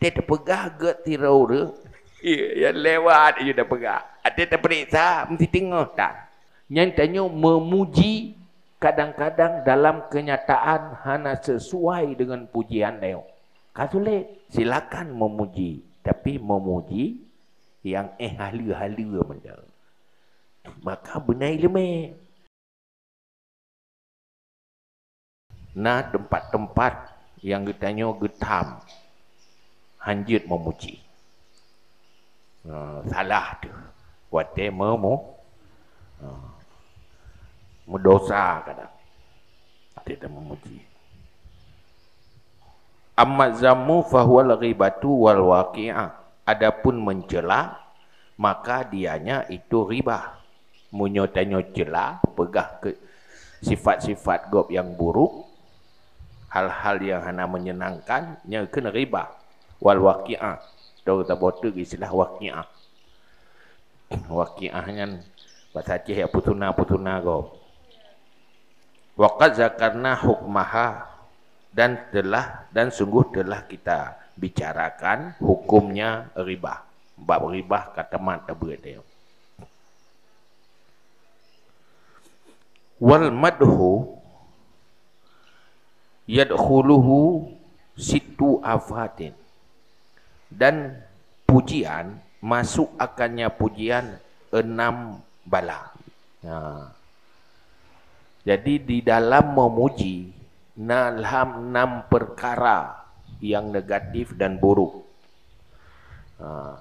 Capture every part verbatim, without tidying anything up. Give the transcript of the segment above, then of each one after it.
Teupeugah geuet sidroe ureuëng, iya, nyang lewat aju teupeugah. Até teupeuriksa, meusti teungoh tan. Nyang tanyoe meumuji kadang-kadang dalam kenyataan hana sesuai dengan pujian tanyoe. Ka sulet. Silakan meumuji, tapi meumuji nyang éh haleue-haleue mantong. Maka beuna iéleumé. Na teumpat-teumpat nyang geutanyoe geutham hanjeuet meumuji. Ha, salah teuh watée meumu-, ha, meudosa kadang. Watée meumuji. Amma zammu fahuwal ghibatu wal waqi'ah. Adapun mencela, maka dianya itu ghibah. Meunyoe tanyoe cela, peugah keu sifat-sifat gob nyang buruk, hal-hal nyang hana menyenangkan, nyan keuh ghibah. Wal waqi'ah, atau taboh teuk istilah waqi'ah. Waqi'ah nyan basa Aceh ya, peusuna-peusuna gob. Wa qad zakarna hukmaha, dan telah, dan sungguh telah kita bicarakan hukumnya ghibah. Bab ghibah ka tamat tabeuet nyoe. Wal madhu yadkhuluhu sittu afatin. Dan pujian, masuk akannya pujian enam bala. Ha. Jadi, di dalam memuji, na lam enam perkara yang negatif dan buruk. Ha.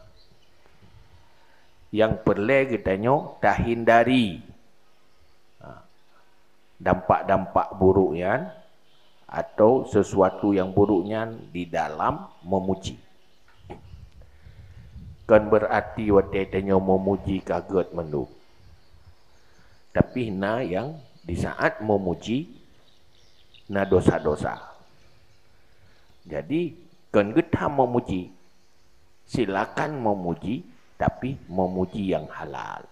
Nyang peureulée geutanyoe tahindari, ha, dampak-dampak buruk nyan atau sesuatu nyang buruk nyan di dalam meumuji. Kon beurati watée tanyoe meumuji ka gét mandum. Tapi na nyang di saat meumuji na dosa-dosa. Jadi, kon geutham meumuji, silakan meumuji, tapi meumuji nyang halal.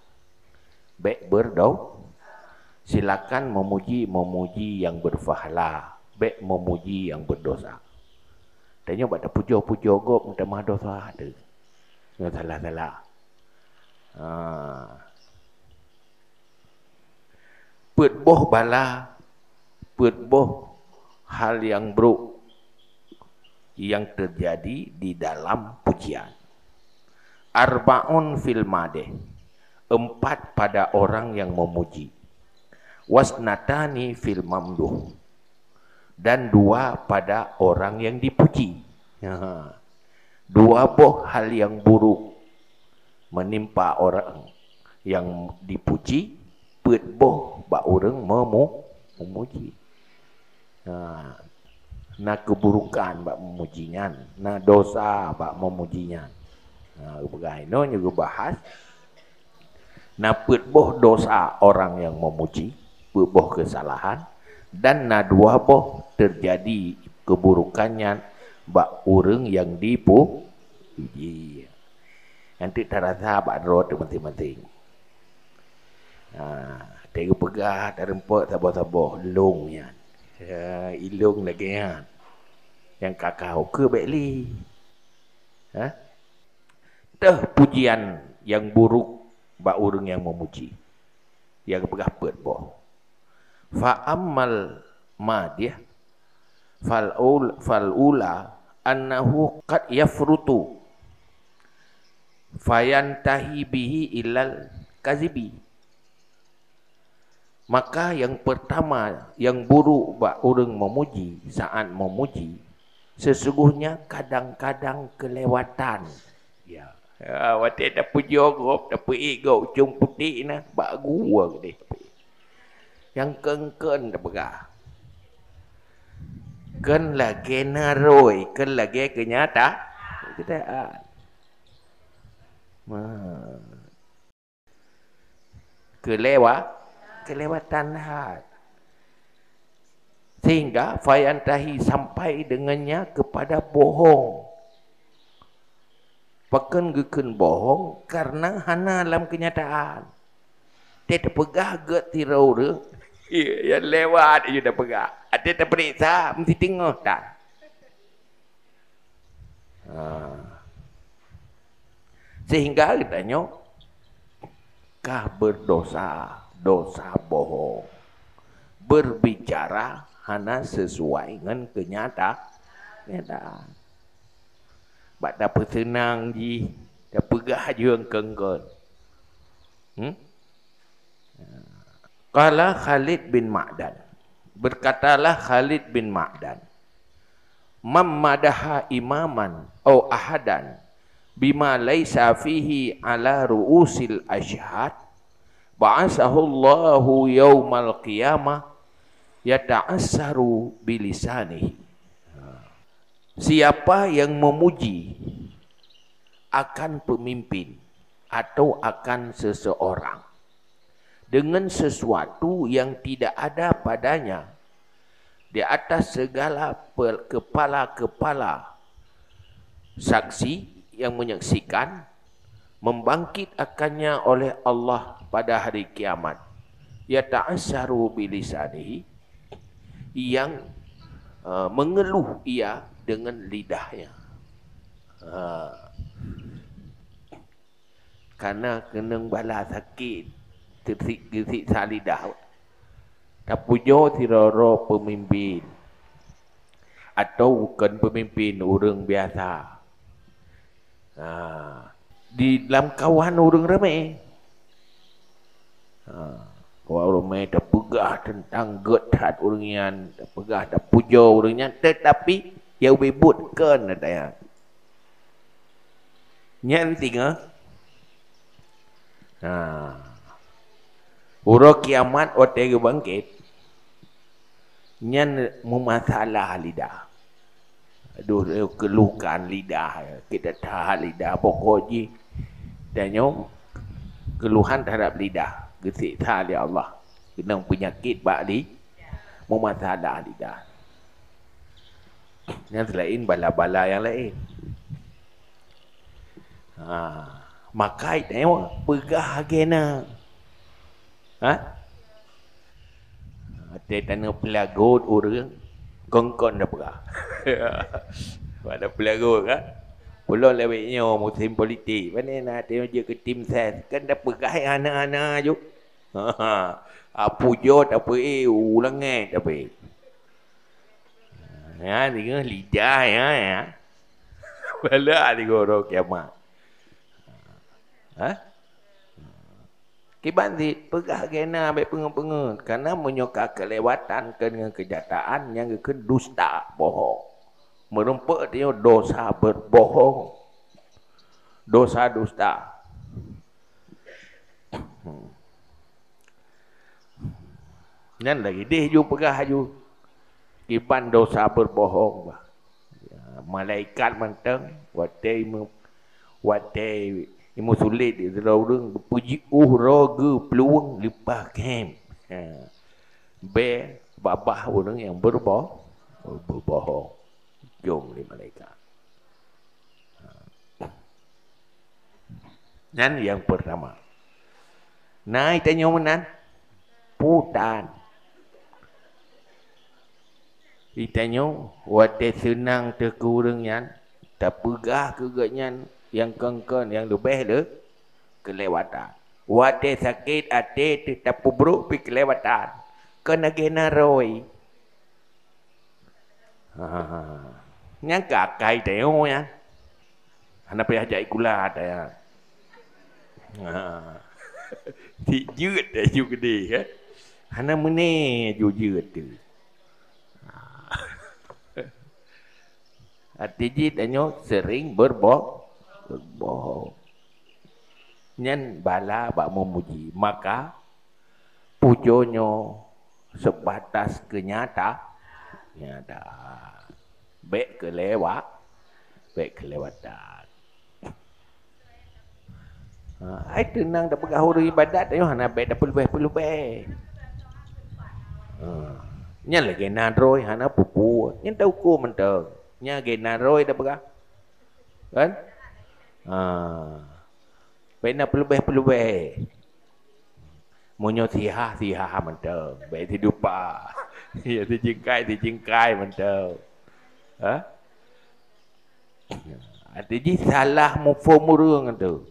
Bék beurdo-, silakan meumuji, meumuji nyang beurpahala, bék meumuji nyang beurdosa. Tanyoe bak tapujoe-pujoe gob meutamah dosa teuh. Nyang salah-salah. Ha. Peuet boh bala, peuet boh hal nyang brok nyang teujadi di dalam pujian. Arbaun fil madeh, empat pada orang yang memuji. Wasnatani fil mamduh, dan dua pada orang yang dipuji. Ha. Dua boh hal nyang buruk menimpa orang nyang dipuji, peuet boh bak ureuëng memu-, meumuji. Ha, na keuburukan bak meumuji nyan, na dosa bak meumuji nyan. Ha, geupeugah inoe nyoe geubahas. Na peuet boh dosa orang nyang meumuji, peuet boh keusalahan, dan na dua boh teujadi keuburukan nyan bak ureuëng nyang dipu-, puji. Nyan teuk tarasa bak droe teuh maséng-maséng. Ha, teupeugah tareumpok saboh-saboh lôn nyan. Ya, ilôn lagée nyan. Nyang ka kau keu bék lé. Ha? Teuh pujian nyang buruk bak ureuëng nyang meumuji. Nyang peugah peuet boh. Fa ammal madih fal ul-, fal ula annahu qad yafrutu fayantahi bihi ilal kazibi. Maka yang pertama, yang buruk bak ureuëng meumuji, saat meumuji, sesungguhnya kadang-kadang kelewatan. Ya. Ya, watée tapujoe gob, tapeuék gob ucong putéh na, bak gua geude. Nyang keun-keun tapeugah. Kon lagée naroi, kon lagée keunyata-, kenyataan. Ma. Keulewa-, kelewatan that. Sehingga fayantahi sampai dengannya kepada bohong. Pakon geukheun bohong? Karena hana lam kenyataan. Teupeugah gét sidroe ureuëng, iya, nyang lewat aju tapeugah. Até tapeuriksa, meusti teungoh tan. Ha. Sehingga geutanyoe ka berdosa, dosa bohong. Berbicara hana sesuai ngon kenyata-, kenyataan. Bak tapeuseunang jih, tapeugah jeueng keungkon. Hmm? Qala Khalid bin Ma'dan. Berkatalah Khalid bin Ma'dan, "Man madaha imaman au ahadan bima laisa fihi ala ru'usil ashhad, ba'asahu Allahu yaumal qiyamah yata'assaru bilisanihi." Siapa yang memuji akan pemimpin atau akan seseorang dengan sesuatu yang tidak ada padanya di atas segala pe-, kepala-kepala saksi yang menyaksikan, membangkit akannya oleh Allah pada hari kiamat. Yata'assaru bilisanihi, yang, eh, mengeluh ia dengan lidahnya. Ha. Karena keunong bala sakét, teusik-, geusiksa lidah. Tapujoe sidroe-droe peumimpin, atau bukon peumimpin, ureuëng biasa. Ha. Di lam kawan ureuëng ramé. Ha. Kawan ureuëng ramé tapeugah teuntang gét that ureuëng nyan, tapeugah, tapujoe ureuëng nyan, tetapi nyang ubé buet kon ata nyan. Nyan singoh. Ha. Uroe kiamat watée geubangkét, nyan meumasalah lidah. Aduh, keluhkan lidah, kita tahan lidah, pokok jih. Dan nyoe keluhan terhadap lidah, geusiksa lé Allah. Keunong peunyakét bak li-, meumasalah lidah. Nyan selain bala-bala nyang laén. Ha, makai tengok peugah lagée na. Ha? Watée tanoh peulagot ureuëng, kon-kon dah peugah. Pada peulagot kan? Pulo lewat nyoe musim politik. Mana na tengok je ke tim ses. Kan dah peugah hana-hana ju. Ha, ha. Apu jo tapi eh, ulang eh tapi. Ya, dengar lidah ya, ya. Bala di goro kiamat. Ha? Kiban cit peugah lagée na bék peungeut-peungeut, karena meunyoe ka keulewatan keu ngon keujataan nyang geukheun dusta, bohong. Meurumpok tanyoe dosa berbohong. Dosa dusta. Hmm. Nyan lagée deh ju peugah aju. Kiban dosa berbohong bah. Ya, malaikat mantong watée imu-, watée imeusulet di sidroe ureuëng geupeujiôh roh geuh peuluweueng leupah khem. Ha. Bék babah ureuëng nyang berboh-, berbohong. Jom lé malaikat. Nyan nyang pertama. Na itanyoe meunan? Putan. Itanyoe watée seunang teuh keu ureuëng nyan, tapeugah keu geuhnyan nyang kon-kon nyang leubeh le keulewatan. Watée sakét até teuh tapeubrok pih keulewatan. Kon lagée na roi. Ha, ha, ha. Nyang ka akai tanyoe nyan. Hana payah jak sikula ata nyan. Ha. Cit jeuet aju keudeh, eh. Hana meuné aju jeuet tu. Ha. Arti jih tanyoe sering berboh-, berbohong. Nyan bala bak meumuji. Maka pujoe nyoe sebatas keu nyata, nyata. Bék keulewat, bék keulewatan. Ha, ai teunang tapeugah ureuëng ibadat, nyoe hana bék tapeulubeh-peulubeh. Ha, nyan lagée na droe hana peue-peue, nyan tahuköm mantong. Nyan lagée na droe tapeugah. Kan? Ha. Bék na peulubeh-peulubeh. Meunyoe siha, siha mantong. Bék sidupa. Ya, sijingkai, sijingkai mantong. Ha? Arti jih salah muphom ureuëng tu.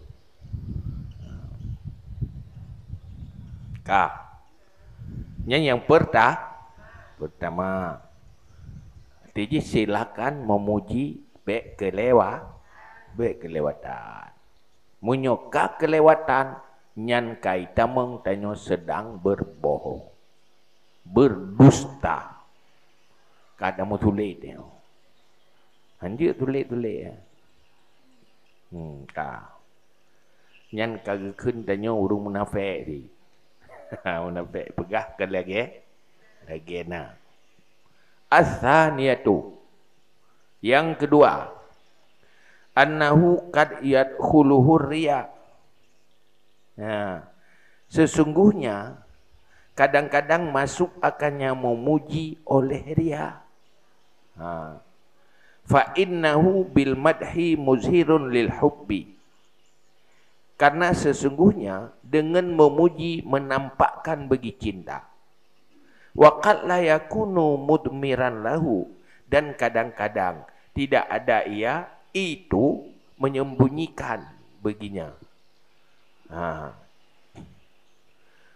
Ka. Nyan nyang perta-, pertama. Arti jih silakan memuji, bék keulewa-, bék keulewatan. Meunyoe ka keulewatan, nyan ka itamong tanyoe seudang beurbohong, beurdusta. Ka tameutuléh tanyoe. Hanjeuet tuléh-tuléh, ya. Hmm, ka. Nyan ka geukheun tanyoe ureuëng munafék di. Munafék peugah ka lagée, lagée na. As-saniyatu. Yang kedua, annahu qad yadkhuluhu riya. Nah, sesungguhnya kadang-kadang masuk akannya memuji oleh ria. Ha. Fa innahu bil madhi muzhirun lil hubbi. Karena sesungguhnya dengan memuji menampakkan bagi cinta. Wa qad la yakunu mudmiran lahu, dan kadang-kadang tidak ada ia itu menyembunyikan baginya. Ha.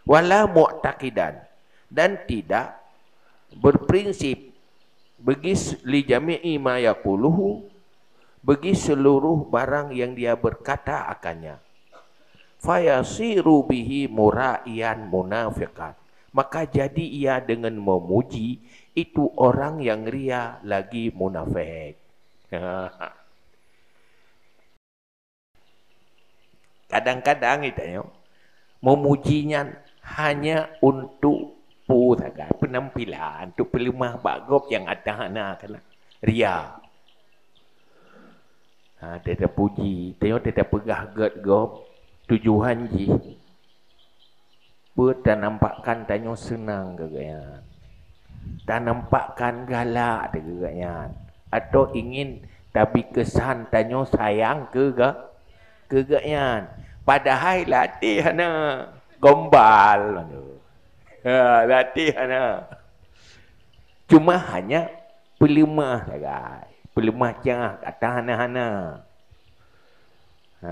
Wala mu'taqidan, dan tidak berprinsip bagi s-, li jami'i ma yaquluhu, bagi seluruh barang yang dia berkata akannya. Fayasiru bihi mura'ian munafiqan. Maka jadi ia dengan memuji itu orang yang ria lagi munafik. Kadang-kadang geutanyoe meumuji nyan hanya untuk peue sagai, peunampilan, untuk peuleumah bak gob nyang ata hana kana ria. Ha, teuta puji, tanyoe teuta peugah gét gob, tujuan jih peue tanampakkan tanyoe seunang keu gobnyan, tanampakkan galak keu gobnyan, atau ingin tabi keusan tanyoe sayang keu ga-, keu gobnyan. Padahai lam até hana gombal. Ha, lam até hana. Cuma hanya peuleumah sagai. Peuleumah cah, ata hana-hana. Ha.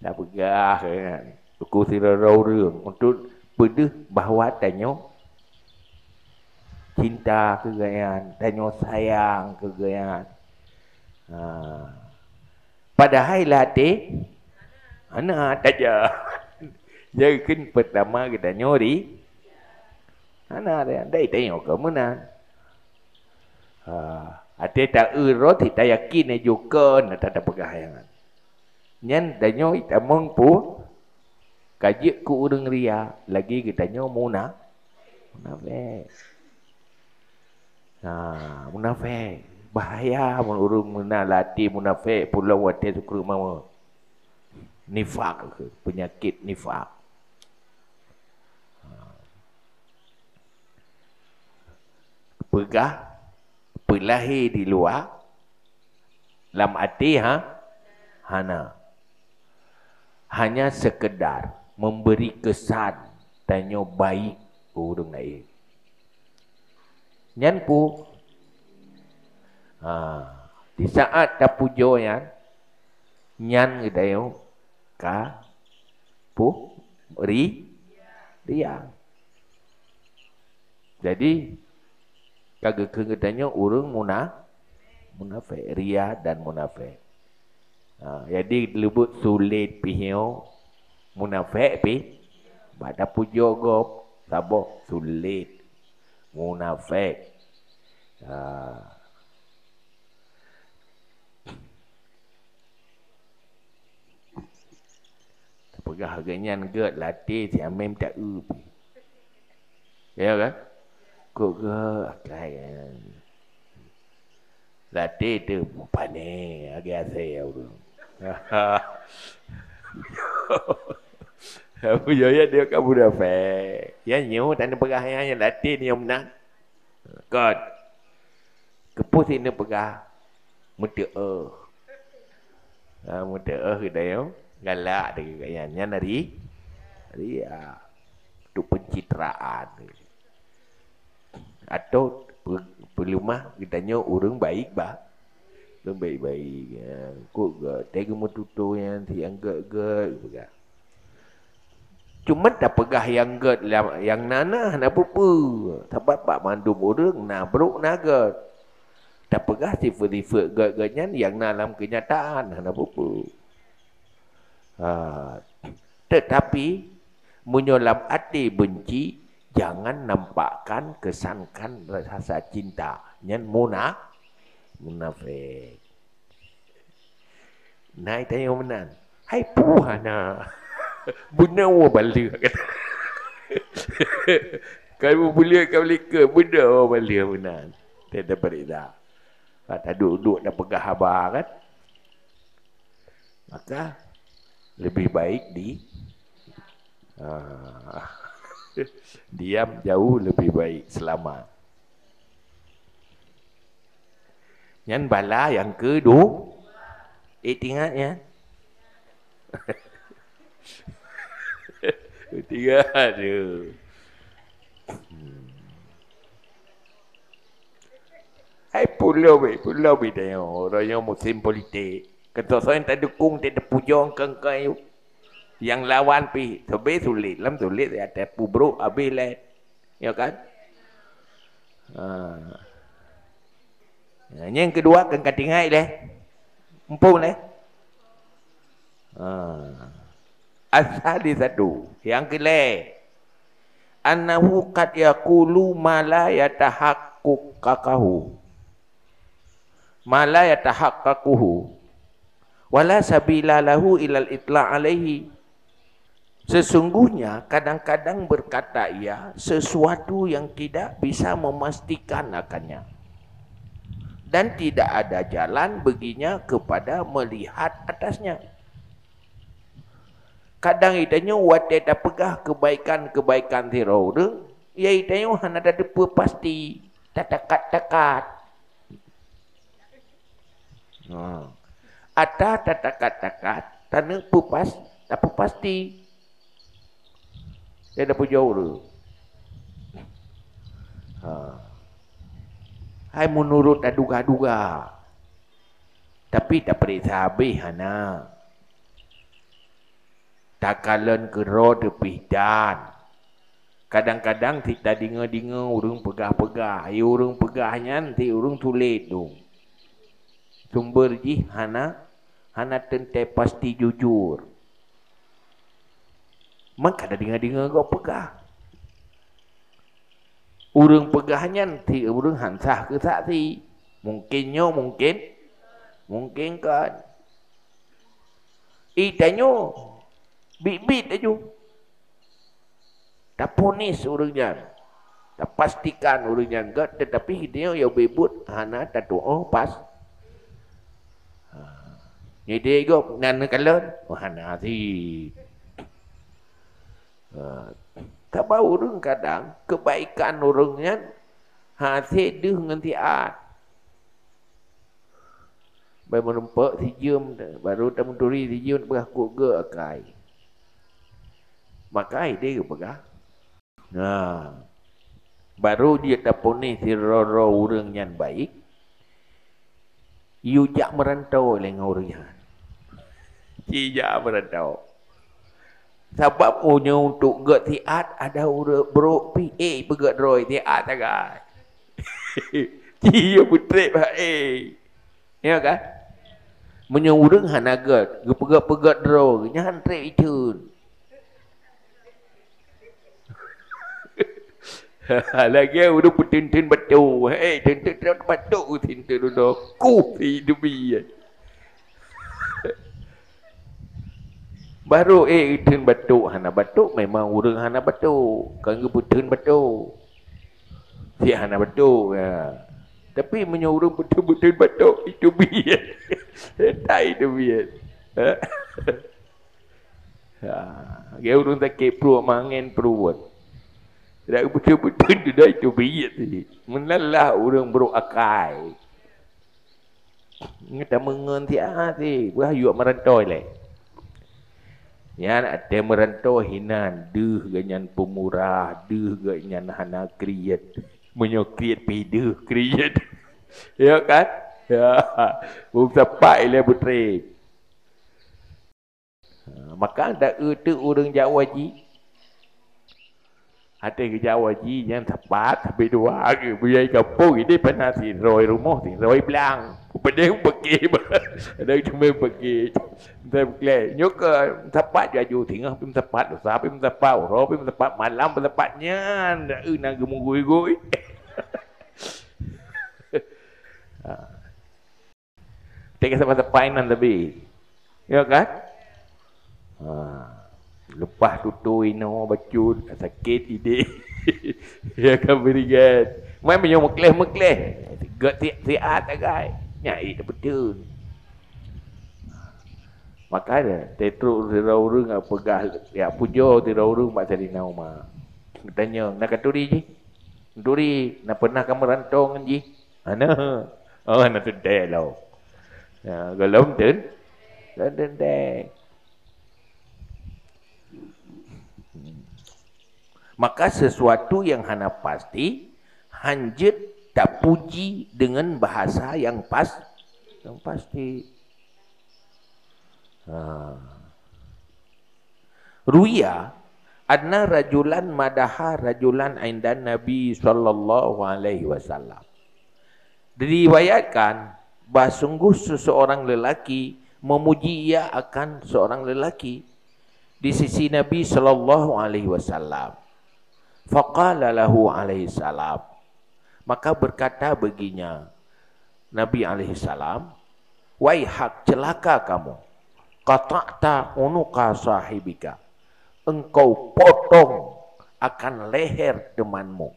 Tapeugah, eh, uku sidroe ureuëng untuk peudeuh bahwa tanyoe cinta keu gobnyan, tanyoe sayang keu gobnyan. Ha. Padahai lam até hana tajak. Jadi kheun pertama geutanyoe ri-, hana, dai tanyoe keu meunan. Ha, até ta-eu rot, tayakin laju kon ata tapeugah nyan. Nyan tanyoe itamong peue? Ka jeuet keu ureuëng ria, lagi geutanyoe muna-, munafék. Ha, munafék. Bahaya mun ureuëng meunan lam até munafék, pulang watée sukru mama. Nifak, peunyakét nifak. Ha. Peugah, peulahé di luwa, lam até ha-, hana. Hanya sekedar memberi kesan tanyoe baik keu ureuëng laén. Nyan peue? Ha, di saat tapujoe nyan, nyan geutanyoe ka peue? Ri-, ria. Jadi, ka geukheun geutanyoe ureuëng muna-, munafék, ria dan munafék. Ha, jadi, leubeh sulet pih nyoe munafék pih, bak tapujoe gob, saboh sulet munafék. Ha. Tapeugah gobnyan gét lam até, si amém ta-eu pih. Ya kan? Kok gét akai kan? Lam até teuh pané, lagée asée ureuëng. Abu Yahya dia kan munafék. Ya nyoe tanyoe peugah nyan, nyan lam até nyoe meunan. Kon. Keupeue sineuk peugah? Meuteu'oh. Ha, meuteu'oh geutanyoe galak deungon gobnyan. Nyan ri-, ria. Untuk pencitraan. Atau pe-, peuleumah geutanyoe ureuëng baik ba-, ureuëng baik-baik. Ha, kok gét, teuga meututoe nyan, si nyang gét-gét, peugah. Cuma tapeugah nyang gét lam, nyang na, na hana peue-peue. Sabab bak mandum ureuëng na brok na gét. Tapeugah sifeuet-sifeuet gét-gét nyan nyang na lam keunyataan hana peue-peue. Ha. Tetapi, meunyoe lam até beunci, jangan nampakkan, kesankan rasa cinta. Nyan muna-, munafék. Na itanyong meunan, "Hai peue hana?" Beuna woe baleueh, kata. Ka bubuleuen ka meulikeue, beuna woe baleueh meunan. Teuh tapeuriksa. Ka taduek-duek tapeugah haba kan? Maka lebih baik di, ah, diam jauh lebih baik selamat. Nyan bala nyang keudua. Eh, ingat nyan. Ingat tu. Hmm. Hai pulo be, pulo be tanyoe. Uroe nyoe musim politik. Keutô soe nyang tadukung, teupeujong keu-keu. Nyang lawan pih, sabe sulet, lam sulet ya teupubrok habéh lé. Ya kan? Ha. Nah, nyang keudua kan ka tinggai lé. Mumpung lé. Ha. As-sadisatu, nyang keulhèe, annahu qad yaqulu ma la yatahaqqaqahu. Ma la yatahaqqaquhu. Wa la sabila lahu ilal itla' alaihi. Sesungguhnya kadang-kadang berkata ia sesuatu yang tidak bisa memastikan akannya. Dan tidak ada jalan baginya kepada melihat atasnya. Kadang itanyoe watèe tapeugah keubaikan-keubaikan sidroe ureueng, ya itanyoe hana tateupeue pasti, tatakat-takat. Ha. Ata tatakat-takat, taneuk peupas-, tapeupasti. Ya tapujoe ureueng. Ha. Hai meunurot taduga-duga. Tapi tapeuriksa habéh hana. Takalon keudroe teupih dan. Kadang-kadang sit tadeungoe-deungoe ureueng peugah-peugah, hai ureueng peugah nyan sit ureueng sulet dong. Sumber jih hana, hana teuntèe pasti jujur. Maka tadeungoe-deungoe gob peugah. Ureueng peugah nyan sit ureueng han sah keu saksi. Mungken nyoe, mungken, mungken kon. Itanyoe biet-biet laju. Taponis ureueng nyan. Tapastikan ureueng nyan gèt, tetapi itanyoe nyang beubuet hana tatu'oh pas. Ha. Jadi gob nan neukalon, oh, hana sit. Ha. Sabab ureueng kadang keubaikan ureueng nyan hase deuh ngon siat. Bai meurumpok sijeuem, baru tameuturi sijeuem peugah kok geu akai. Maka ideh geupeugah. Nah, baru jeuet taponis sidroe-droe ureueng nyan baik, yue jak meurantô lé ngon ureueng nyan. Ci jak meurantô. Sabab meunyoe untuk gèt siat, ada ureueng brok pih, eh, peugèt droe siat sagai. Ci yue peutrép bak, eh. Ya kan? Meunyoe ureueng hana gèt, geupeugèt-peugèt droe, nyan trép itheun. Lagèe ureueng peutheun-theun bato. Eh, theun-theun bato, theun-theun udah. Kuh si dubi. Baru, eh, theun bato, hana bato, memang ureueng hana bato. Kan geupeutheun bato. Si hana bato, ya. Tapi meunyoe ureueng peutheun-peutheun bato, itu biet. Tak itu biet. Ha? Ha, lagèe ureueng sakét pruet, mangen pruet. Dak beutôi-beutôi tu dah itu biet tadi. Meunan lah ureueng brok akai. Ngeutameungon siat tadi, bah yuek meurantô lé. Nyan até meurantô hinan, deuh geuh nyan peumurah, deuh geuh nyan hana kriet. Meunyoe kriet pih deuh kriet. Ya kan? Ya. Bungsa pai lé putri. Ha, maka da eu teuk ureueng jak haji, Até geujak haji nyang sapat, habéh dua geuh buyai kampung, idéh pana sidroe rumoh, sidroe blang. Peudeh peuki, ada cuma peuki. Entah peuki. Nyoe ke sapat jaju singoh, pih sapat lusa, pih sapat uroe, pih sapat malam, pih sapat nyan. Dak eu na geumugui-gui. Ha. Teuka sapat-sapat inan tapi. Ya kan? Ha. Leupah tutui inoe bacut, sakét idéh. Ya kan berigat. Mai meunyoe meukleh-meukleh. Gét si-, siat agai. Nyai teupeuteueng. Maka dia, tetruk sidroe ureueng peugah, ya pujoe sidroe ureueng bak Saidina Umar. Geutanyong, na katuri jih? Turi, na peunah kameurantong ngon jih? Hana. Oh, hana teuntèe lom. Ya, gohlom tun. Hana teuntèe. Maka sesuatu yang hana pasti, hanjeuet tapuji dengan bahasa yang pas, yang pasti. Ha. Ruya anna rajulan madaha rajulan indan Nabi sallallahu alaihi wasallam. Diriwayatkan bahwa sungguh seseorang lelaki memuji ia akan seorang lelaki di sisi Nabi sallallahu alaihi wasallam. Faqala lahu alaihi salam. Maka berkata baginya Nabi alaihi salam, "Waihak, celaka kamu. Qata'ta unuqa sahibika. Engkau potong akan leher temanmu.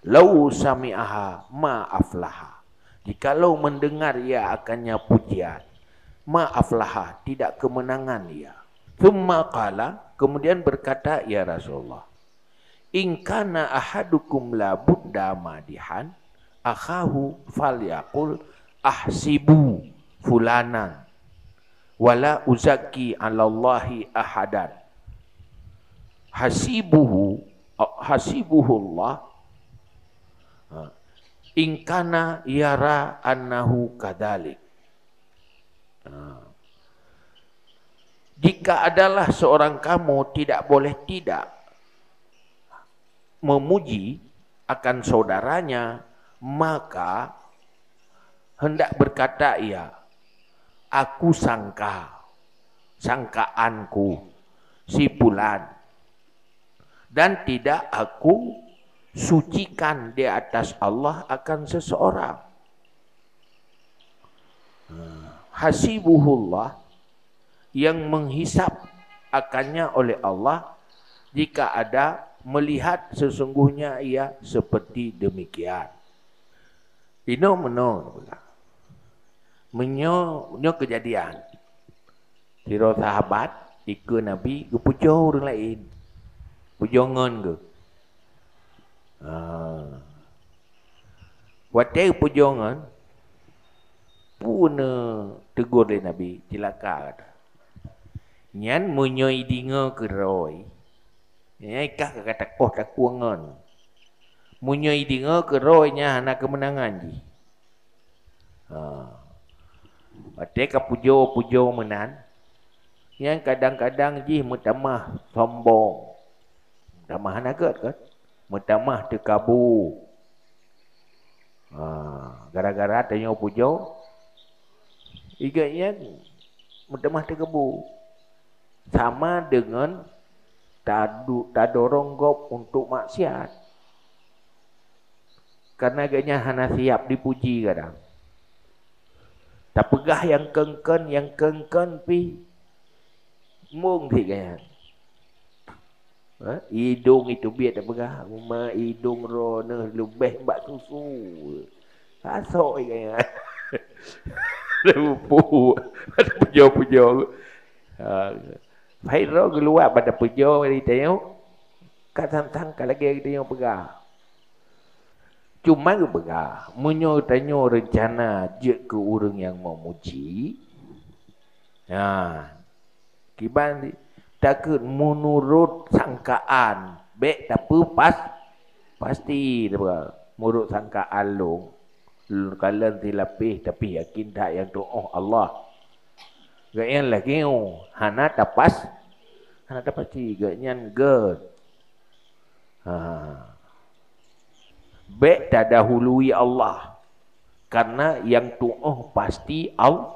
Lau sami'aha ma aflaha. Jikalau mendengar ia akannya pujian, ma aflaha, tidak kemenangan ia." Tsumma qala, kemudian berkata ia Rasulullah, "In kana ahadukum la budda madihan akhahu falyaqul ahsibu fulanan wala uzakki 'alallahi ahadan. Hasibuhu, hasibuhullah, ha, in kana yara annahu kadzalik." Ha. Jika adalah seorang kamu tidak boleh tidak memuji akan saudaranya, maka hendak berkata ia, "Aku sangka, sangkaanku, si pulan, dan tidak aku sucikan di atas Allah akan seseorang." Hasibuhullah, yang menghisab akannya oleh Allah, jika ada melihat sesungguhnya ia seperti demikian. Inoe meunoe, meunyoe, nyoe keujadian. Sidroe sahabat ikeu Nabi geupujoe ureueng laén. Pujoe ngon geuh. Ha. Watèe geupujoe ngon, peue neuteugor lé Nabi, "Cilaka," kata. Nyan meunyoe ideungoe keudroe, nyan kah ka takoh takueng ngon. Meunyoe ideungoe keudroe nyan hana keumeunangan jih. Ha. Watèe ka pujoe-pujoe meunan, nyan kadang-kadang jih meutamah sombong. Meutamah hana gèt kan? Meutamah teukabu. Ha, gara-gara tanyoe pujoe, igèt nyan meutamah teukabu. Sama deungon tadu-, tadorong gob untuk maksiat. Karena geuhnyan hana siap dipuji kadang. Tapeugah nyang keun-keun, nyang keun-keun pih mong sit geuhnyan. Ha? Idong itu biet tapeugah, uma idong droeneuh leubeh bak susu. Asok geuhnyan. Leupuk. Pujoe-pujoe. Ha. Hai droe geuluwa bak tapujoe di tanyoe. Ka sang-sang ka lagèe geutanyoe peugah. Cuma geupeugah, meunyoe tanyoe reuncana jeuet keu ureueng nyang meumuji, ha, kiban di-, takheun meunurot sangkaan, bèk tapeupas-, pasti, tapeugah, meunurot sangkaan lôn, kalon silapéh, tapi yakin that nyang tu'oh Allah. Geuhnyan lagèe nyoe, hana tapas-, hana tapasti, geuhnyan gèt. Ha. Bék tadahului Allah, karena nyang tuoh pasti Al-,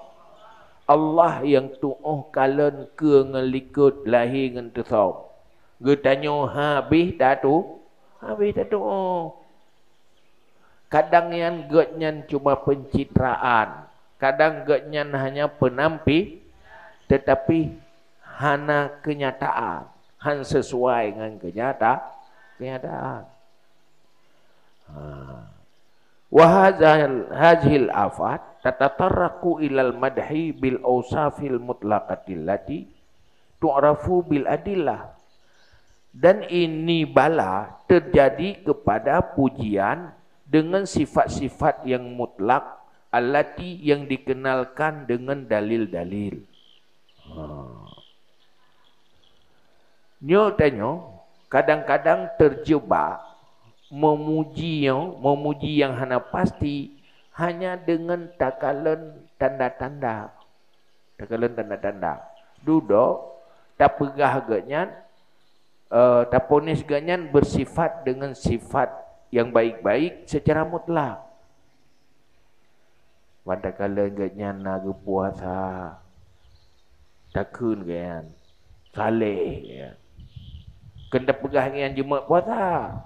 Allah nyang tuoh kalon keue ngon likot, lahé ngon teusöm. Geutanyoe habéh tatu-, habéh tatuoh. Kadang nyan geuhnyan cuma pencitraan, kadang geuhnyan hanya peunampi, teutapi hana keunyataan, han sisuai ngon keunyata-, keunyataan. Ha. Wa hadzal-, hadzihil afat tatatarraqu ilal madhi bil ausafil mutlaqatil lati tu'rafu bil adillah. Dan ini bala terjadi kepada pujian dengan sifat-sifat yang mutlak, allati, yang dikenalkan dengan dalil-dalil. Ha. Nyoe tanyoe kadang-kadang terjebak memuji nyoe, memuji nyang hana pasti hanya dengan takalon tanda-tanda. Takalon tanda-tanda. Dudoe tapeugah geuhnyan, eh, taponis geuhnyan bersifat dengan sifat yang baik-baik secara mutlak. Ban takalon geuhnyan na geupuasa, takheun geuhnyan saleh, ya. Kheun tapeugah geuhnyan jeumeut puasa,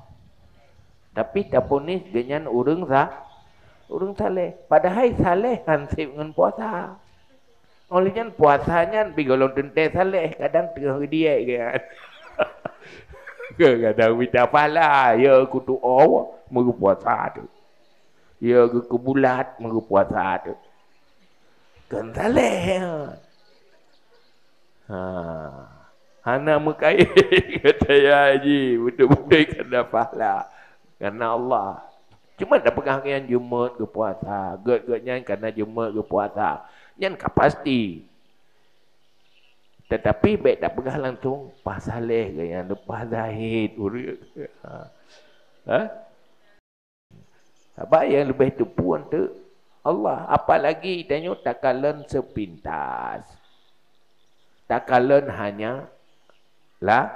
tapi taponis geuhnyan ureuëng sa-, ureuëng saleh. Padahai saleh han seb ngon puasa. Óh lheueh nyan puasa nyan pih gohlom teuntée saleh, kadang teungoh geudiek geuhnyan. Kadang mita pahala, ya, kutuoh meugeupuasa tu. Ya, geukeubulat meugeupuasa tu. Kan saleh. Ha. Hana meukayém kata ya ji, beutôi-beutôi kana pahala. Karena Allah. Cuma tapeugah nyan jeumeut geupuasa, gét-gét nyan kana jeumeut geupuasa. Nyan ka pasti. Tetapi bék tapeugah langsung, "Pah saleh geuhnyan, leupah zahid ureuëng." Ha. Ha? Sabab nyang leubeh teupeue teuk Allah. Apalagi tanyoe takalon sepintas. Takalon hanya la-,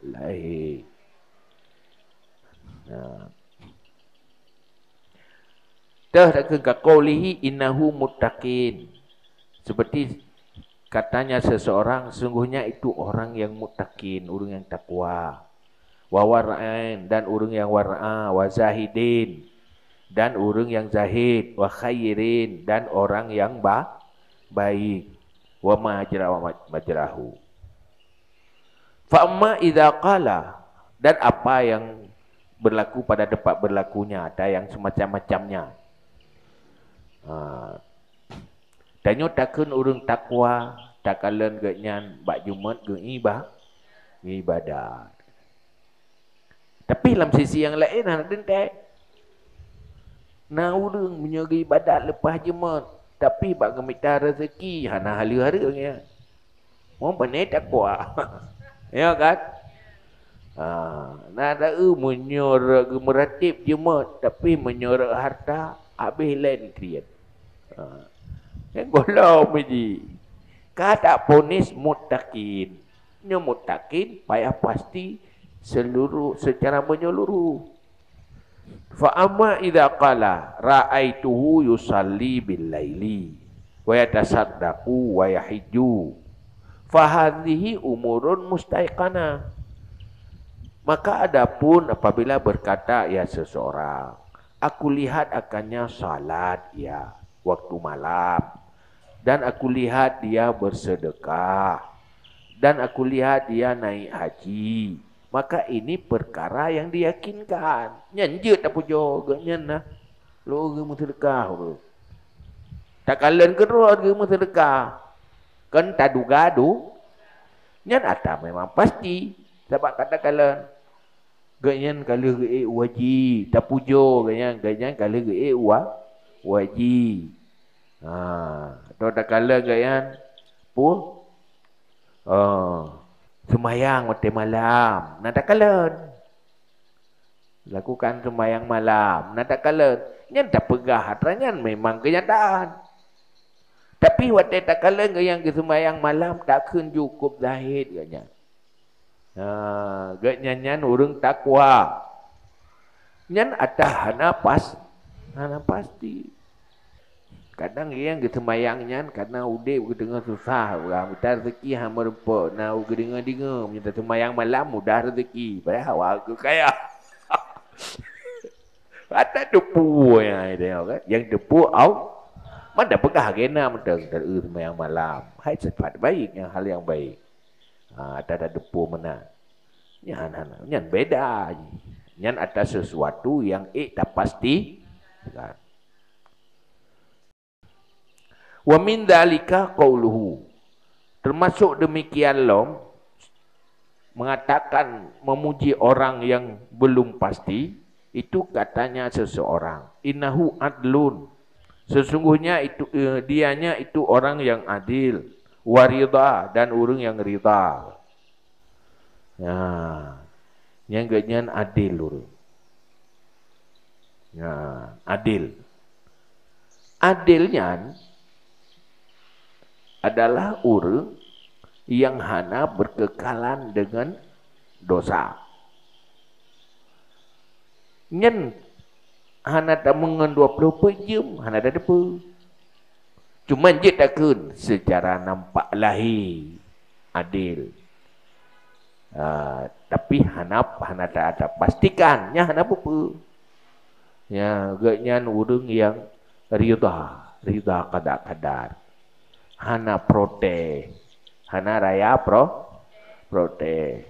lahé. Nah. Teuh takheun ka qaulihi innahu muttaqin. Seperti katanya seseorang, sungguhnya itu orang yang muttaqin, ureuëng nyang takwa. Wa wara'in, dan ureuëng nyang wara'a, wa zahidin, dan ureuëng nyang zahid, wa khairin, dan orang yang ba-, baik. Wa majra wa maj-, majrahu. Fa amma idza qala, dan apa yang berlaku pada tempat berlakunya, dan yang semacam-macamnya. Ha. Tanyoe takheun ureuëng takwa, takalon geuhnyan bak jeumeut geuiba-, geuibadat. Tapi lam sisi nyang laén hana teuntée. Na ureuëng meunyoe geuibadat leupah jeumeut, tapi bak geumita rezeki hana haleue-haleue nyan. Meupané takwa. Ya kan? Ha, na taeu meunyoe rot geumeuratéb jeumeut, tapi meunyoe rot harta habéh lén kriet. Ha. Nyan gohlom ji. Ka taponis muttaqin. Nyoe muttaqin payah pasti seluruh, secara menyeluruh. Fa amma idza qala ra'aituhu yusalli bil laili wa yatasaddaqu wa yahijju, fa hadhihi umurun mustaiqanah. Maka adapun apabila berkata ia seseorang, "Aku lihat akannya salat ia waktu malam, dan aku lihat dia bersedekah, dan aku lihat dia naik haji," maka ini perkara yang diyakinkan. Nyan jeuet tapujoe geuhnyan na. Lôn ureuëng meuseudeukah ureuëng. Takalon keudroe ureuëng meuseudeukah. Kan taduga du. Nyan ata memang pasti. Sabab ka takalon. Geuhnyan ka lheueh geuék u haji. Tapujoe geuhnyan, geuhnyan ka lheueh geuék u ha-, u haji. Ha, atau takalon geuhnyan, peue? Oh, seumayang watée malam, na takalon. Lakukan seumayang malam, na takalon. Nyan tapeugah atra nyan memang keunyataan. Tapi watée takalon geuhnyan geuseumayang malam, takheun jukôb zahid geuhnyan. Ha, geuh nyan nyan ureuëng takwa. Nyan ata hana pas, hana pasti. Kadang nyang geuseumayang nyan karena udeb geudeungoe susah, ureuëng mita rezeki hana meureumpok, na geudeungoe-deungoe meunyoe taseumayang malam mudah rezeki, padahai awak keu kaya. Ata teupeu nyang deungoe kan, nyang teupeu au, man tapeugah lagée na mantong, ta-, eu seumayang malam. Hai sifat baik, nyang hal nyang baik. Ha, ata tateupeu meunan. Nyan hana, nyan beda jih. Nyan ata sesuatu nyang ék tapasti kan. Wa min dzalika qauluhu. Termasuk demikian lom, mengatakan memuji orang yang belum pasti, itu katanya seseorang, "Innahu adlun." Sesungguhnya itu, eh, dianya itu orang yang adil, wa ridha, dan ureuëng yang ridha. Ya. Nyang geuh nyan adil ureuëng. Ya, adil. Adil nyan adalah ureuëng yang hana berkekalan dengan dosa. Nyan hana tameungon dua ploh peuet jeuem, hana tateupeue. Cuma jeuet takheun secara nampak lahé adil. Ah, tapi hana, hana ta-, tapastikan, nyan hana peue-peue. Nyan, geuh nyan ureuëng nyang ridha, ridha qada qadar. Hana protes, hana raya pro-, protes.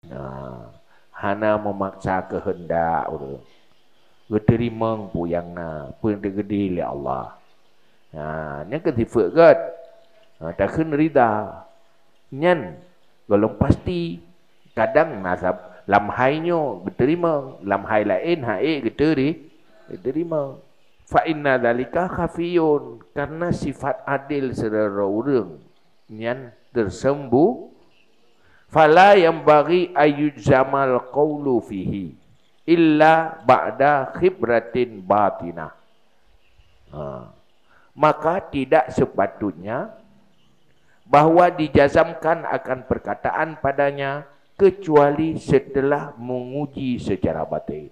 Nah, hana meumaksa keuheundak ureuëng. Geuteurimong peue nyang na, peue nyang geudeh lé Allah. Nah, nyan keuh sifeuet gét. Nah, takheun ridha. Nyan gohlom pasti. Kadang na sab-, lam hai nyoe geuteurimong, lam hai laén han ék geuteuri-, geuteurimong. Fa inna dzalika khafiyun, karena sifat adil sidroe ureuëng nyan teuseumbu-, "Fala yanbaghi ayyujzamal qaulu fihi illa ba'da khibratin batinah." Ha. Maka tidak sepatutnya bahwa dijazamkan akan perkataan padanya kecuali setelah menguji secara batin.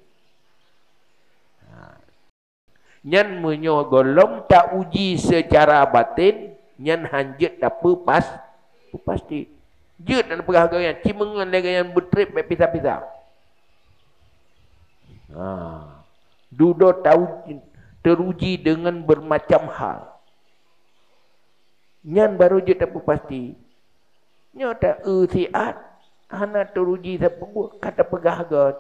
Ha. Nyan meunyoe gohlom ta-uji seucara baten, nyan han jeuet tapeupas-, peupasti. Jeuet na peugah gobnyan, ci meungon lé gobnyan beutreb bék pisa-pisa. Ha. Dudoe tau-, teuruji deungon beureumacam hal. Nyan barô jeuet tapeupasti. Nyoe ta-eu siat, hana teuruji sapeue, ka tapeugah göt.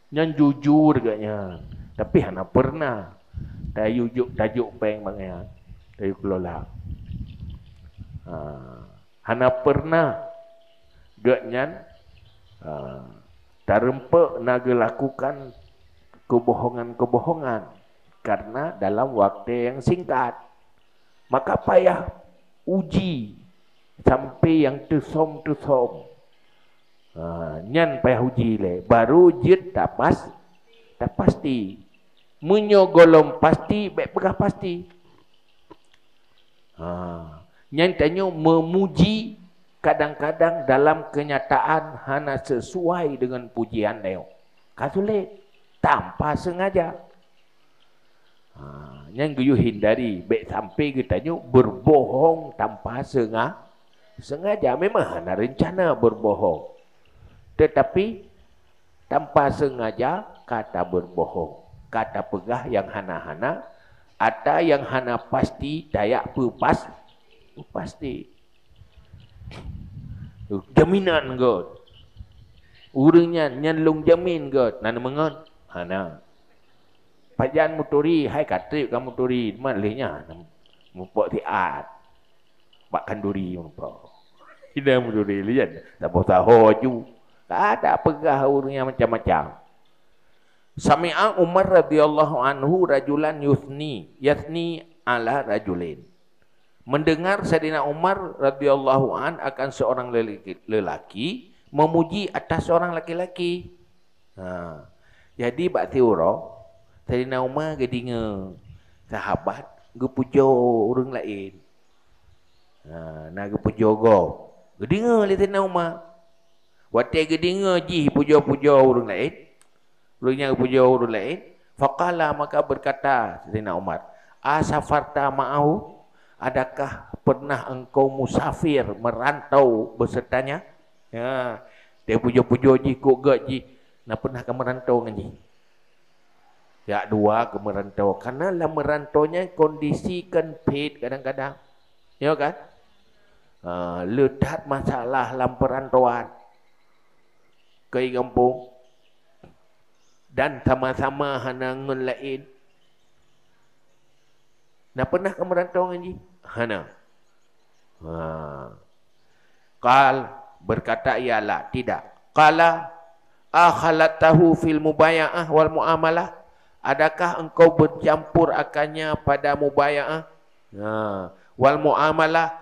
Nyan jujur gobnyan, tapi hana peureunah tayue jok, tajok péng bangai, tayue kelola. Ha, hana peureunah gobnyan, ha, tareumpok na geulakukan keubohongan-keubohongan karena dalam watée nyang singkat. Maka payah uji sampai nyang teusom-teusom. Ha, nyan payah uji lé, barô jeuet tapas-, tapasti. Meunyoe gohlom pasti, bék peugah pasti. Ha, nyan tanyoe meumuji kadang-kadang dalam kenyataan hana sesuai dengan pujian nyoe. Ka sulet, tanpa sengaja. Ha, nyan geuyue hindari, bék sampai geutanyoe beubohong tanpa senga-, sengaja. Memang hana reuncana beubohong. Teutapi, tanpa sengaja ka tabeubohong, ka tapeugah nyang hana-hana, ata nyang hana pasti tajak peupas-, peupasti. Jaminan göt. Ureuëng nyan, nyan lôn jamin göt. Na neumeungon? Hana. Pajan meuturi, hai ka treb ka meuturi, teuma lheueh nyan muphom siat bak khanduri muphom. Hina meuturi lé nyan, saboh saho aju. Ka tapeugah ureuëng nyan macam-macam. Sami'a Umar radhiyallahu anhu rajulan yuthni, yathni ala rajulin. Mendengar Saidina Umar radhiyallahu an akan seorang lelaki, lelaki memuji atas seorang laki-laki. Ha. Jadi bak siuroe, Saidina Umar geudeungoe sahabat geupujoe ureuëng laén. Ha, na geupujoe gob. Geudeungoe lé Saidina Umar. Watée geudeungoe jih pujoe-pujoe ureuëng laén, ureuëng nyang pujoe ureuëng laén, faqala, maka berkata Saidina Umar, "Asafarta ma'ahu? Adakah pernah engkau musafir, merantau, besertanya?" Ya, dia pujoe-pujoe jih, kok gét jih, na pernah ka merantau ngon jih? Jak dua keu merantau. Karena lam merantau nyan kondisi kan phet kadang-kadang. Ya kan? Ha, le that masalah lam perantauan. Keu gampông. Dan sama-sama hana ngon laén. Na pernah ka merantau ngon jih? Hana. Ha. Qal, berkata ia, "La, tidak." Qala, "Akhalattahu fil mubaya'ah wal muamalah?" Adakah engkau bercampur akannya pada mubaya'ah? Ha. Wal muamalah,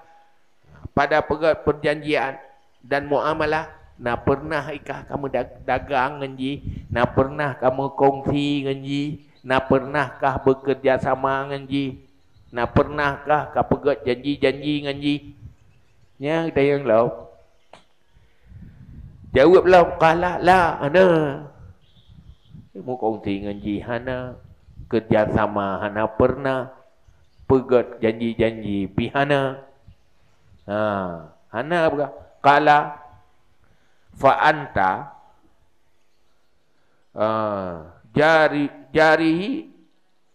pada peugét perjanjian dan muamalah, na pernah ikah kamu dag-, dagang ngon jih, na pernah kamu kongsi ngon jih, na pernahkah bekerja sama ngon jih, na pernahkah ka peugét janji-janji ngon jih? Nyang tayang lom. Jaweueb lom, qala, "La, hana." Mukongsi ngon jih hana, kerja sama hana pernah, peugét janji-janji pih hana. Ha, hana peugah. Qala, "Fa anta, ah, jari, jarihi,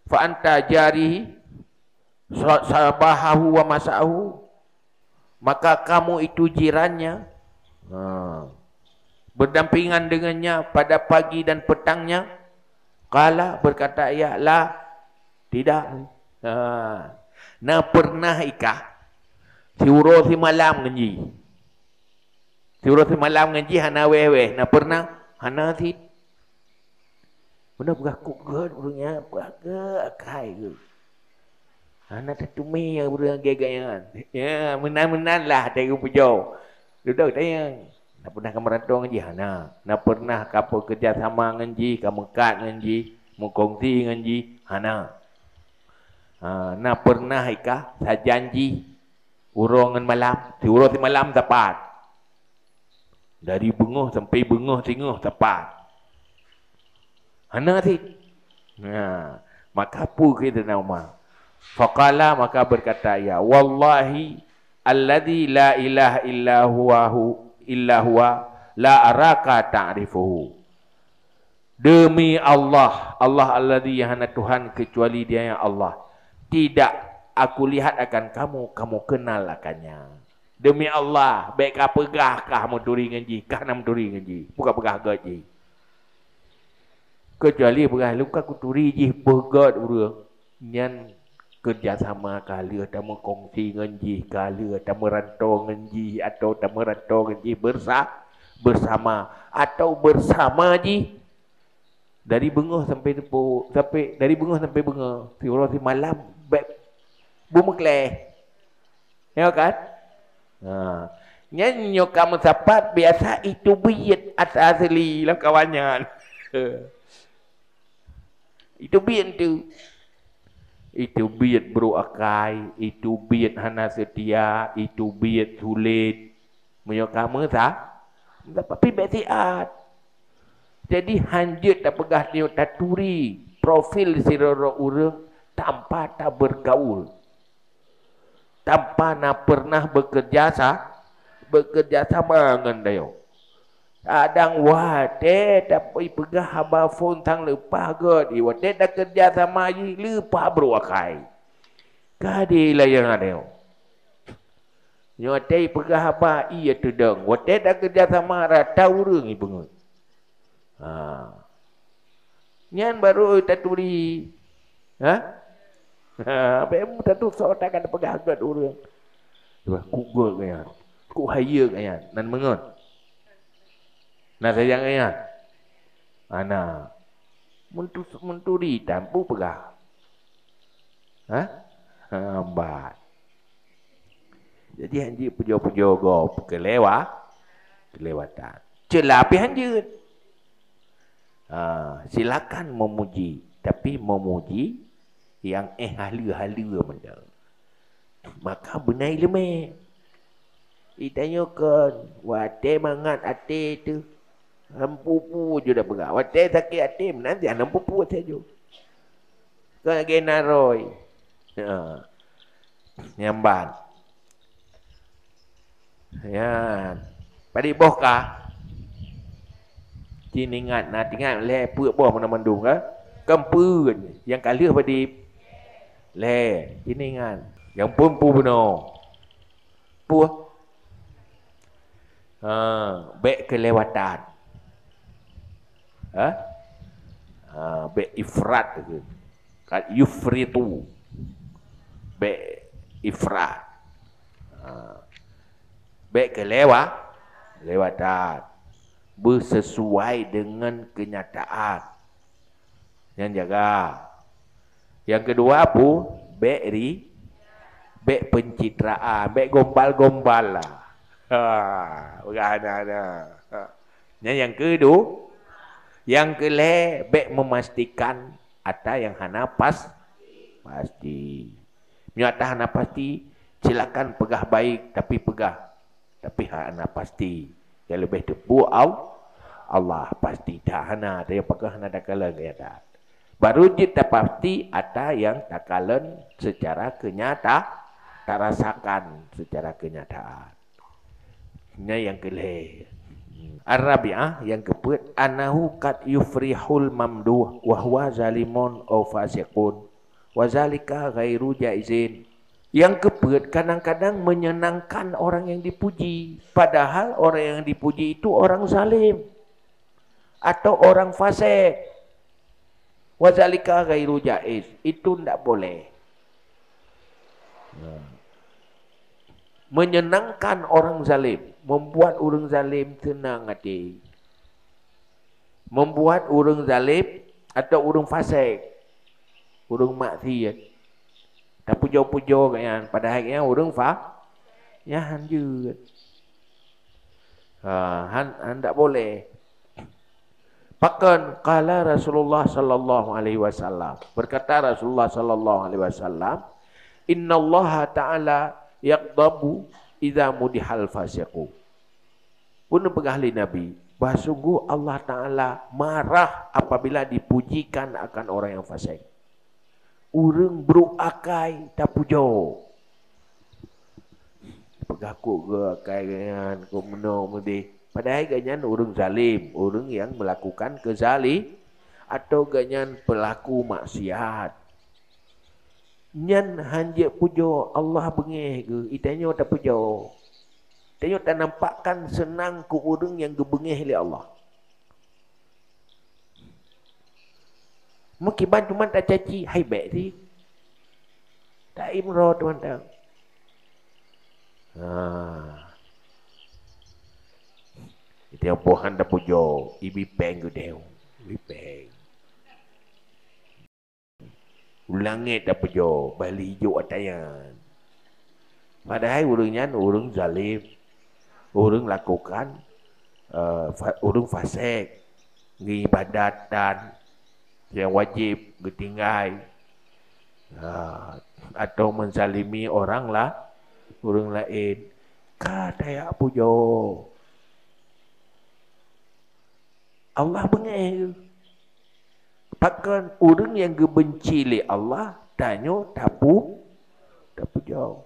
fa anta jarihi, sa-, sabahahu wa masa'ahu." Maka kamu itu jirannya, ha, berdampingan dengannya pada pagi dan petangnya? Qala, berkata ia, "La, tidak." Ha. Na pernah ikah siuroe simalam ngon jih? Siuroe simalam ngon jih hana wéh-wéh, na pernah? Hana cit. Meunan peugah kok gét ureuëng nyan, peugah gét akai geuh. Hana teuteumé ureuëng gét-gét nyan. Ya, meunan-meunan lah teuka pujoe. Dudoe tanyong, na pernah ka meurantong ngon jih? Hana. Na pernah ka peue keurija sama ngon jih, ka meukat ngon jih, meukongsi ngon jih? Hana. Ha, na pernah ikah sajan jih uroe ngon malam, siuroe simalam sapat? Dari beungoh sampai beungoh singoh sapat? Hana cit. Nah, maka peue kheun Saidina Umar? Faqala, maka berkata ia, "Wallahi alladzi la ilaha illa huwa, hu-, illa huwa, la araka ta'rifuhu." Demi Allah, Allah alladzi, nyang hana Tuhan kecuali Dia, ya Allah, tidak aku lihat akan kamu, kamu kenal akannya. Demi Allah, bék ka peugah kah meuturi ngon jih, kah na meuturi ngon jih, peugah-peugah gét jih. Kecuali peugah, "Lôn ka kuturi jih, peugét ureuëng." Nyan keurija sama ka lheueh tameukongsi ngon jih, ka lheueh tameurantong ngon jih, atawa tameurantong ngon jih beursa-, beusama, atawa beusama jih dari beungoh sampai teupeu-, sampai, dari beungoh sampai beungoh, siuroe simalam, bék beumeukleh. Ya kan? Ha. Nyan nyoe ka meusapat biasa itu biet ata asli lam kawan nyan. Itu biet tu. Itu biet brok akai, itu biet hana seutia, itu biet sulet. Meunyoe ka meusa-, tapi bék siat. Jadi hanjeuet tapeugah nyoe taturi profil sidroe ureuëng tanpa tabeurgaul. Tanpa na pernah bekerja sa-, bekerja sama ngon tanyoe. Kadang watée tapeugah haba phon sang leupah gét, watée takeurija sama jih leupah brok akai. Ka dilayang tanyoe. Nyoe watée peugah haba, ie teudong. Watée takeurija sama rata ureuëng ibeungeuet. Ha. Nyan barô taturi. Ha? Ha, bèk meutaturi soe takan peugah gét ureuëng. Cuba, kuk gét nyan. Kuk hayeue nyan. Nan meungon. Na sayang nyan. Ana. Mentu-, menturi tan peue peugah. Ha? Ha, bat. Jadi, hanjeuet pujoe-pujoe gob, keulewa-, keulewatan. Ceula pih hanjeuet. Ha, silakan memuji, tapi memuji nyang éh haleue-haleue mantong. Maka beuna iéleumé. Itanyoe kon, watée mangat até teuh, hana peue-peue ju tapeugah. Watée sakét até, meunan cit hana peue-peue sajoe. Kon lagée naroi. Ha. Nyambat. Nyan. Padit boh ka? Cit ingat, na ingat lhée peuet boh meunan mandum ka? Kon peuet. Nyang ka lheueh padit? Lhée. Cit ingat. Nyang phon peue bunoe? Peue? Ha, bék keulewatan. Ha? Ha, bék ifrat tu. Kat yufritu. Bék ifrat. Ha. Bék keulewa-, lewatan. Beusesuai dengan kenyataan. Nyan jaga. Nyang keudua peue? Bék ri-, bék peuncitraan, bék gombal-gombal lah. Ha, peugah hana-hana. Ha. Nyan nyang keudu-, nyang keulhée, bék meumastikan ata nyang hana pas-, pasti. Meunyoe ata hana pasti, silakan peugah baik, tapi peugah, tapi hana pasti. Nyang leubeh teupeu Al-, Allah, pasti that hana, tapi pakon hana takalon kenyataan. Baru jeuet tapasti ata nyang takalon secara kenyata, tarasakan secara kenyataan. Nyan nyang keulhée. Ar-rabi'ah, nyang keupeuet, annahu qad yufrihul mamduh wa huwa zalimun aw fasiqun, wa zalika ghairu jaizin. Nyang keupeuet, kadang-kadang menyenangkan orang yang dipuji, padahal orang yang dipuji itu orang zalim atau orang fasik. Wa zalika ghairu jaiz, itu ndak boleh. Nah. Menyenangkan orang zalim, membuat ureuëng zalim senang hati. Membuat ureuëng zalim atau ureuëng fasik, ureuëng maksiat, tapujoe-pujoe gobnyan, padahai gobnyan ureuëng fa-, nyan hanjeuet. Ha, han, han dak boleh. Pakon? Qala Rasulullah sallallahu alaihi wasallam. Berkata Rasulullah sallallahu alaihi wasallam, "Innallaha ta'ala yaghdabu idza mudihal fasiqu." Pun peugah lé Nabi, bah sungguh Allah Ta'ala marah apabila dipujikan akan orang yang fasik. Ureuëng brok akai tapujoe. Peugah kok geu akai gobnyan, kok meunoe meudeh. Padahai gobnyan ureuëng zalim, ureuëng nyang melakukan keuzali-, atau gobnyan pelaku maksiat. Nyan hanjeuet pujoe, Allah beungéh geuh, itanyoe tapujoe. Tanyoe tanampakkan seunang keu ureuëng nyang geubeungéh lé Allah. Meukiban teuma tacaci, hai bék sih. Ta imroe teuma ta. Ha. Itu yang bohan tapujoe, ibi péng geudeh. Ibi péng. Ulangét tapujoe, bali jok atayan. Padahai ureuëng nyan ureuëng zalim, ureuëng lakukan, eh, fa-, ureuëng fasik, ngeuibadat dan nyang wajéb geutinggai, ha, atau menzalimi orang la-, ureuëng laén. Ka tajak pujoe. Allah beungéh geuh. Pakon? Ureuëng nyang geubenci lé Allah, tanyoe tapu-, tapujoe.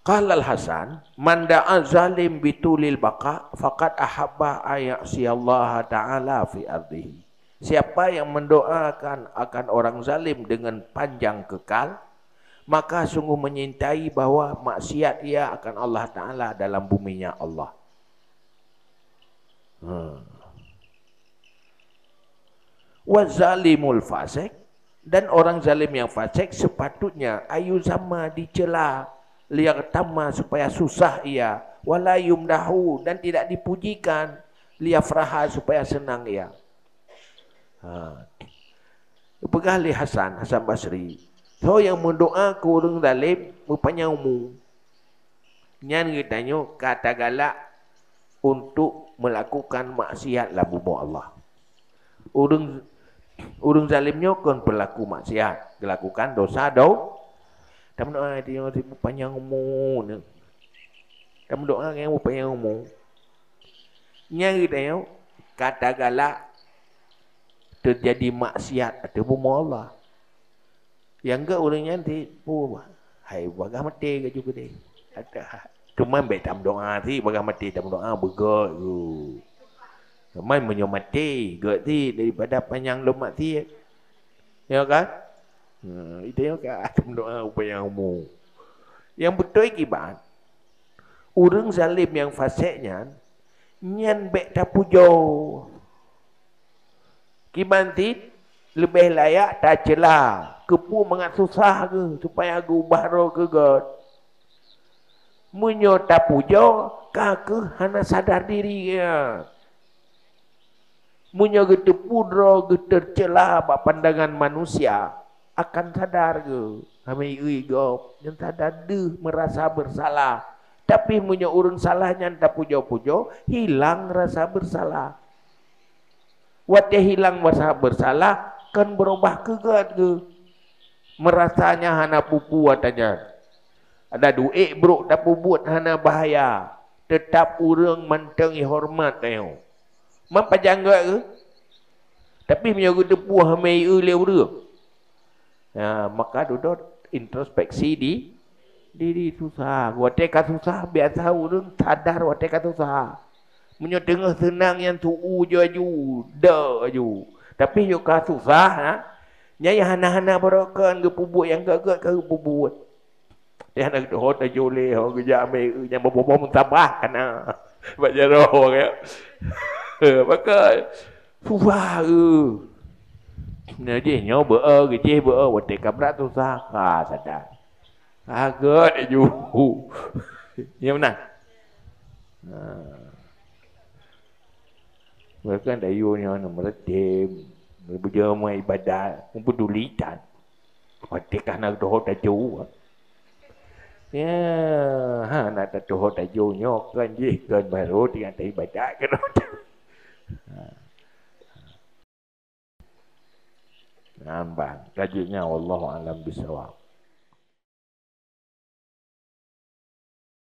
Qala Al-Hasan, "Man da'a zalim bitulil baqa, faqad ahabba an ya'siyallaha ta'ala fi ardihi." Siapa yang mendoakan akan orang zalim dengan panjang kekal, maka sungguh menyintai bahwa maksiat ia akan Allah Ta'ala dalam bumi-Nya Allah. Hmm. Wa zalimul fasik, dan orang zalim yang fasik sepatutnya an yuzamma, dicela, liyaghtamma, supaya susah ia, wala yumdahu, dan tidak dipujikan, liyafraha, supaya senang ia. Ha. Peugah lé Hasan, Hasan Basri, "Soe nyang meudoa keu ureuëng zalim meupanyang umu, nyan geutanyoe ka tagalak untuk melakukan maksiat lam bumoe Allah." Ureuëng, Ureuëng zalim nyoe kon peulaku maksiat, geulakukan dosa do. Tameudoá tanyoe si beupanyang umu nyoe. Tameudoá nyang beupanyang umu. Nyang geutanyoe ka tagalak teujadi maksiat ateueh bumoe Allah. Nyang geuh ureuëng nyan ti, "Puh, hai, bagah maté laju keudeh." Teuma bék tameudoá si bagah maté, tameudoá beugét geuh. Teuma meunyoe maté gét si daripada panyang lom maksiat. Ya kan? Ha, itu yang ka tameudoá upaya umu. Yang beutôi kiban, ureuëng zalim nyang fasek nyan, nyan bék tapujoe. Kiban cit leubeh layak tacela, keupeue mangat susah geuh supaya geuubah droe keu gét. Meunyoe tapujoe, ka keuh hana sadar diri geuh. Meunyoe geuteupeue droe geuh teucela bak pandangan manusia, akan sadar geuh, hana ié gob, nyang sadar deuh meurasa beusalah. Tapi meunyoe ureuëng salah nyan tapujoe-pujoe, hilang rasa beusalah. Watée hilang rasa beusalah, kon beurubah keu gét geuh. Meurasa nyan hana peue-peue watée nyan. Ada duek brok tapeubuet hana bahaya, teutap ureuëng mantong ihoreumat tanyoe. Man pajan gét geuh. Tapi meunyoe geuteupeue hana ié lé ureuëng, ya, maka dudoe introspeksi di diri susah. Watée ka susah, biasa ureuëng sadar watée ka susah. Meunyoe teungoh seunang nyan tu'u laju, dek laju. Tapi yoh ka susah, ha? Nyan nyang hana-hana barokon geupeubuet, nyang gét-gét ka geupeubuet. Nyan hana geutuho tajôh lé, ho geujak amé nyang boh-boh meutabah kana. Bak jaroe, ya. Pakon? Susah, eh. Nah, jih nyoe beu-, geujih beu-, watée ka brat susah, ha, sadar. Ka gét laju. Ya, meunan. Ha. Bahkan dayuh nyoe na meureudem, meubeujeuet ibadat, meupeuduli that. Watée ka na tuho tajôh. Ya, ha, na tuho tajôh nyoe kan jih kan baru tinggai ibadat kan. Ha. Nyan ban, ka jeuet nyan, wallahu a'lam bissawab.